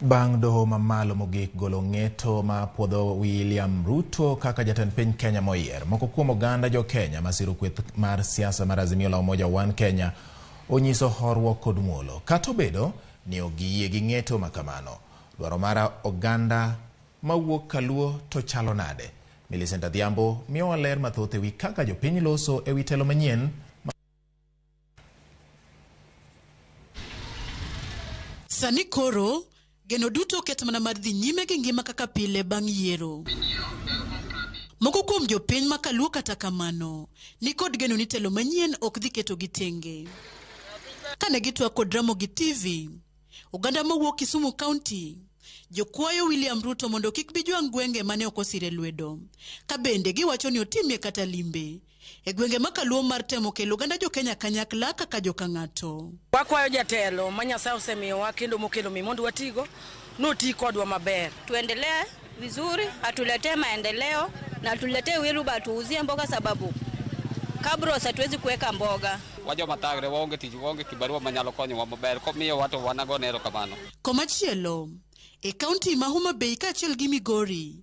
Bang' doho mamalo mogik golo ng'eto ma puodho William Ruto kaka jatend piny Kenya moyier. Moko kuom oganda jo Kenya masiro kweth mar siasa mar Azimio la Umoja One Kenya onyiso horuok kod muolo. Kata obedo ni ok giyie gi ng'eto ma kamano. Dwaro mar oganda mawuok kaluo to chalo nade? Millicent Adhiambo miyowa ler mathoth ewi kaka jopiny loso ewi telo manyien. Sani koro geno duto oket mana mar dhi nyime gi ngima kaka pile bang' yiero. Moko kuom jopiny ma kaluo kata kamano ni kod geno ni telo manyien ok dhi ketogi tenge. Kane gitwak kod Ramogi TV, oganda mawuok Kisumu County jokwayo William Ruto mondo kik bi jwang' gwenge mane ok osire lwedo. Ka bende giwacho ni otimie kata limbe e gwenge ma kaluo mar temo kelo oganda jo Kenya kanyakla kaka joka ng'ato. Wakwayo jatelo ma Nyasaye osemiyowa kendo mokelo mi mondo watigo noti kodwa maber. Tuendelee vizuri, atuletee maendeleo na atuletee wheelbarrow atuuzie mboga, sababu Kabros hatuwezi kuweka mboga. Wajoma thagre, waonge tich, waonge kibarua manyalo konyowa maber, komiyowa to wanagone erokamano. Komachielo, e kaunti ma Homa Bay kaachiel gi Migori,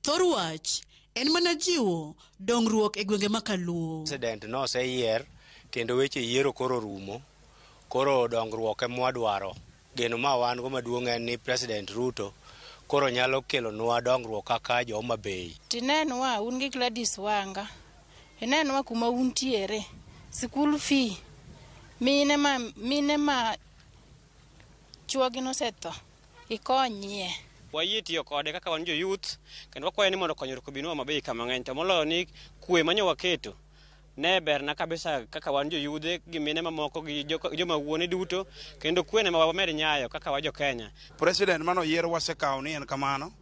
thor wach en mana jiwo dongruok e gwenge ma kaluo. President noseyier kendo weche yiero koro rumo. Koro dongruok ema wadwaro. Geno ma wan go maduong' en ni President Ruto koro nyalo kelonwa dongruok kaka jo Homa Bay. Tinenwa un gi Gladys Wanga, inenwa kuma untiere, school fee, mine ma chuogi nosetho, ikonyie. Wayie tiyo kode kaka wan jo youth kendo wakwaye ni mondo konyruok obinwa Homa Bay kama ng'eny to moloyo ni kwe manyo waketo ne berna kabisa kaka wan jo yudhe gi mine mamoko gi joma wuone duto kendo kwe ne ma wamed nyayo kaka wa jo Kenya. President manoyier wasekawo ni en kamano,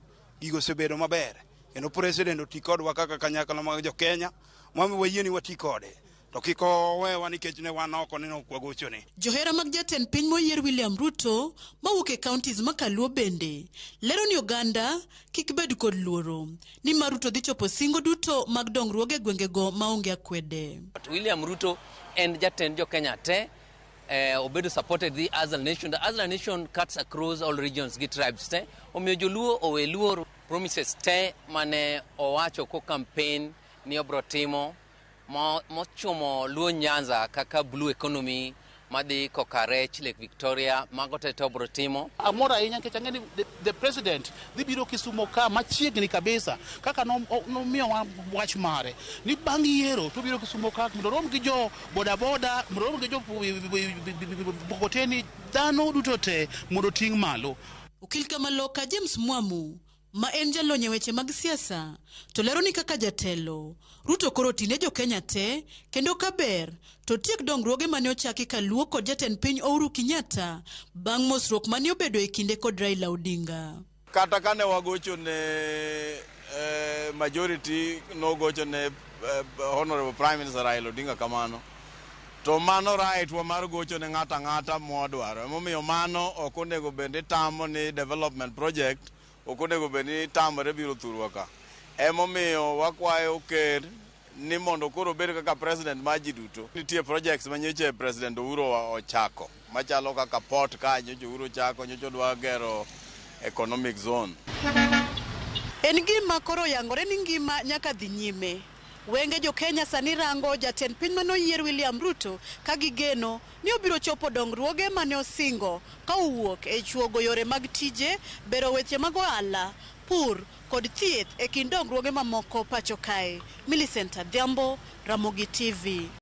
gigo osebedo maber kendo president oti kodwa kaka kanyakla mag jo Kenya mamiyo wayie ni wati kode to kik owewa nikech ne wan oko ni ok wagochone. Johera mag jatend piny moyier William Ruto mawuok e counties ma Kaluo bende lero ni oganda kik bed kod luoro nimar Ruto dhi chopo singo duto mag dongruoge e gwengego maonge akwede. William Ruto en jatend jo Kenya te, obedo supported the Hustler Nation. The Hustler Nation cuts across all regions gi tribes te. Omiyo joluo owe luor promises te mane owacho ko campaign ni obro timo mochumo Luo Nyanza kaka blue economy madhi koka rech Lake Victoria, mago te to obro timo. Amor ahinya nikech ang'e ni the president dhi biro Kisumo ka machiegni kabisa kaka nomiyowa wach mare ni bang' yiero to obiro Kisumo ka mondo orom gi jo bodaboda, mondo orom gi jo mkokoteni, dhano duto te mondo oting' malo. Okil Kamaloka James Mwamu ma en jalony e weche mag siasa to lero ni kaka jatelo Ruto koro tine jo Kenya te kendo kaber to tiek dongruoge mane ochaki kaluo kod jatend piny Uhuru Kenyatta bang' mosruok mane obedo e kinde kod Raila Odinga. Kata kane wagocho ne majority nogocho ne Honorable Prime Minister Raila Odinga kamano, to mano right wa mar gocho ne ng'ato ang'ata mwadwaro. Emomiyo mano ok onego bed ni tamo ni development project ok onego bed ni tamore biro thurwa ka. Emomiyo wakwayo ker ni mondo koro obed kaka president mar ji duto. Nitie projects ma nyocha President Uhuru ochako machalo kaka port ka nyocha Uhuru ochako, nyocha odwa gero economic zone. En gima koro oyangore ni ngima nyaka dhi nyime. Wenge jo Kenya sani rango jatend piny manoyier William Ruto ka gigeno ni obiro chopo dongruoge mane osingo ka owuok e chuogo yore mag tije, bero weche mag ohala, pur kod thieth e kind dongruoge mamoko pacho kae. Millicent Adhiambo, Ramogi TV.